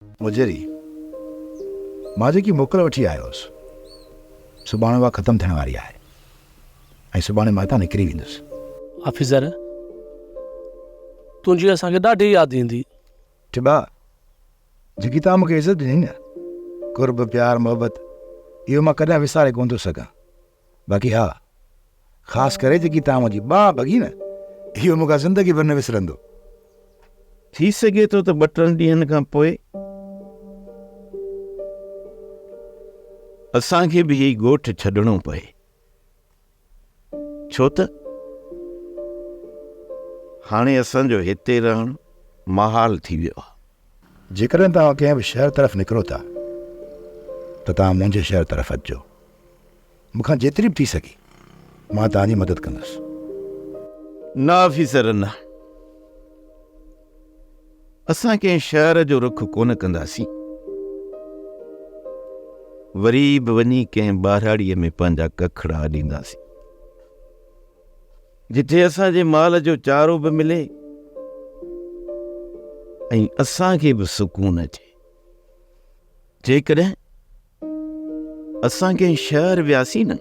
مجري، مان جيڪي موڪل وٺي آيو هوس، سڀاڻي اها ختم ٿيڻ واري آهي ۽ سڀاڻي مان هتان نڪري ويندس. آفيسر، تنهنجي اسان کي ڏاڍي ياد ايندي. ٽٻا، جيڪي توهان مون کي عزت ڏني نه، قرب، پيار، محبت، اهو مان ڪڏهن وساري ڪونه ٿو سگهان. باقي ها، خاص ڪري جيڪي توهان منهنجي ٻانهن ڀڳي نه، اهو مون کان زندگي ڀر نه وسرندو. ٿي سگهي ٿو ته ٻه ٽن ڏينهن کان پوء اسان کي به هي ڳوٺ ڇڏڻو پئي، ڇو ته هاڻي اسان جو هتي رهڻ محال ٿي ويو آهي. جيڪڏهن توهان ڪنهن به شهر طرف نڪرو ٿا ته توهان منهنجي شهر طرف اچجو. مون کان جيتري به ٿي سگهي مان توهان جي مدد ڪندس. نه آفيسر نه. اسان ڪنهن شهر جو رخ ڪونه ڪنداسين. وري به وڃي ڪنهن ٻهراڙيء ۾ پنهنجا ڪکڙا اڏينداسين. جتي اسان جي مال جو چارو به ملي ۽ اسان کي به سڪون اچي. جيڪڏهن اسان ڪنهن شهر وياسين نه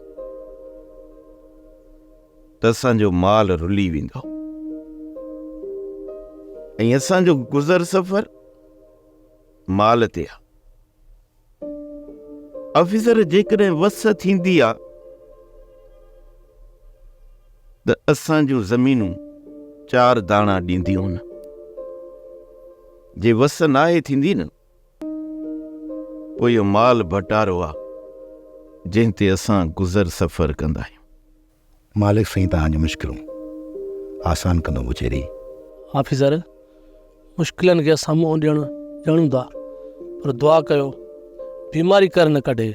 ته اسان جو مال رلي ويندو ۽ اسان جو گذر سفر مال تي آ. آفيسر جيڪڏهن وس ٿيندي آ ته اسان جون زمينون چار داڻا ڏينديون نه، جي وس ناهي ٿيندي نه پوء اهو مال ڀٽارو آ، جنهن تي اسان گذر سفر ڪندا آهيون. مالڪ سائين توهان جون مشڪلون آسان ڪندو مچيري. آفيسر، مشڪلن کي اسان منهن ڏيڻ ڄاڻون ٿا، پر دعا ڪيو بيماري ڪر نه ڪڍي.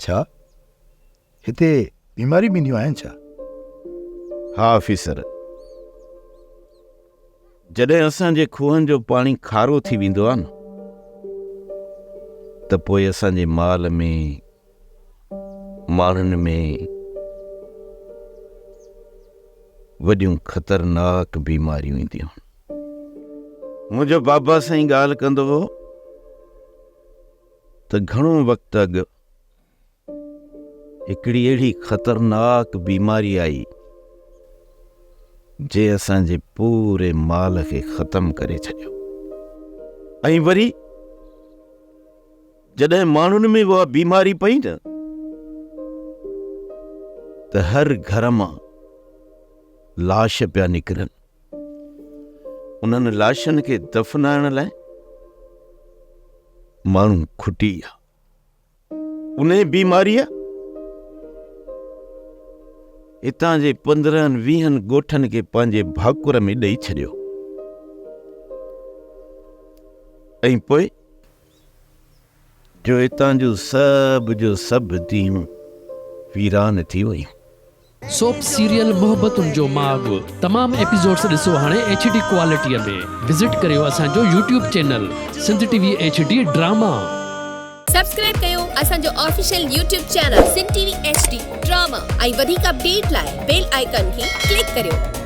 ڇا؟ هتي بيماريون به اينديون آهن ڇا؟ ها آفيسر، جڏهن اسان جي کوهن جو پاڻي کارو ٿي ويندو آهي نه ته پوء اسان جي مال ۾، ماڻهن ۾ وڏيون خطرناڪ بيماريون اينديون آهن. منهنجو بابا سائين ڳالهه ڪندو هو ته گهڻو وقت اڳ هڪڙي اهڙي خطرناڪ بيماري آئي، جنهن اسان جي پوري مال کي ختم ڪري ڇڏيو ۽ وري جڏهن ماڻهن ۾ اها بيماري پئي نه ته هر گهر مان لاش پيا نڪرن. انهن لاشن کي دفنائڻ لاء ماڻهو کٽي ويا. انهيء بيماريء هتان جي 15 ويهن ڳوٺن کي پنهنجي ڀاڪر ۾ ڏئي ڇڏيو ۽ پوء جو هتان جون سڀ جو سڀ ديهون ويران ٿي ويون. سوپ سيريل محبتن جو ماڳ تمام ايپيسوڊس ڏسو هاڻي ايڇ ڊي ڪوالٽي ۾ وزٽ ڪريو اسان جو YouTube channel Sindh T V H D drama. Subscribe ڪيو اسان جو official YouTube channel Sindh T V H D drama ۽ وڌيڪ اپڊيٽ لاء بيل آئيڪان کي ڪلڪ ڪريو.